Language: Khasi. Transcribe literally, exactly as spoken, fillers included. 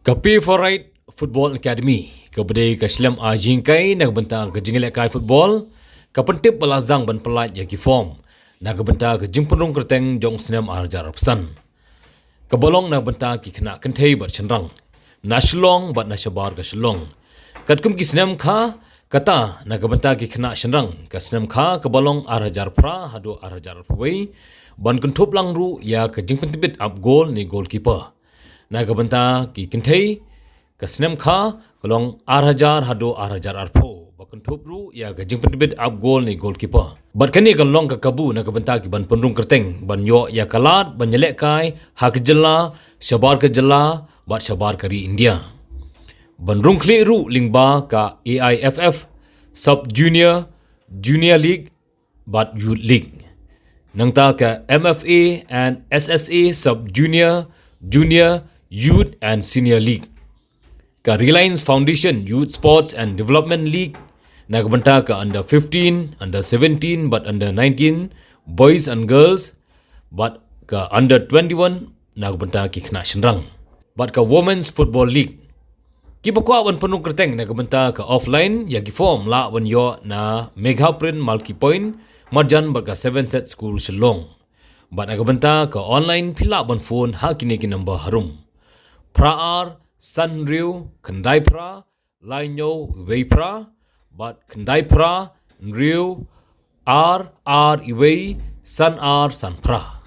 Ka Pay for Right Football Academy, ka ba dei ka shlem ai jingkai na ka bynta ka jinglehkai football, ka pyntip ba la sdang ban pyllait ïa ki form na ka bynta ka jingpynrung kyrteng jong snem ar hajar arphew san, ka ba long na ka bynta ki khynnah kynthei bad shynrang na Shillong bad na shabar ka Shillong. Katkum ki snem kha, kata na ka bynta ki khynnah shynrang, ka snem kha ka ba long ar hajar phra haduh ar hajar arphew wei, ban kynthup lang ruh ïa ka jingpyntbit ap gol ne goalkeeper. Na ka bynta ki kynthei, ka snem kha ka long ar hajar haduh ar hajar arphew, ba kynthup ruh ïa ka jingpyntbit ap gol ne goalkeeper. Bad kane ka long ka kabu na ka bynta ki ban pynrung kyrteng ban ïoh ïa ka lad ban ïalehkai ha ka jylla, shabar ka jylla bad shabar ka ri India. Ban rung khlieh ruh lyngba ka A I F F Sub Junior, Junior League bad Youth League. Nangta ka M F A and S S A Sub Junior, Junior, Youth and Senior League. Ka Reliance Foundation Youth Sports and Development League, na ka bynta ka under fifteen, under seventeen bad under nineteen, boys and girls, bad ka under twenty-one, na ka bynta ki khynnah shynrang. Bad ka Women's Football League. Ki ba kwah ban pynrung kyrteng na ka bynta ka offline, ïa ki form lah ban ïoh na Megha Print Multi Point, marjan bad ka Seven Set School Shillong. Bad na ka bynta ka online, phi lah ban phone ha kine ki number harum: phra ar san hynriew khyndai phra lai hynñiew wei phra, bad khyndai phra hynriew ar ar wei san ar san phra.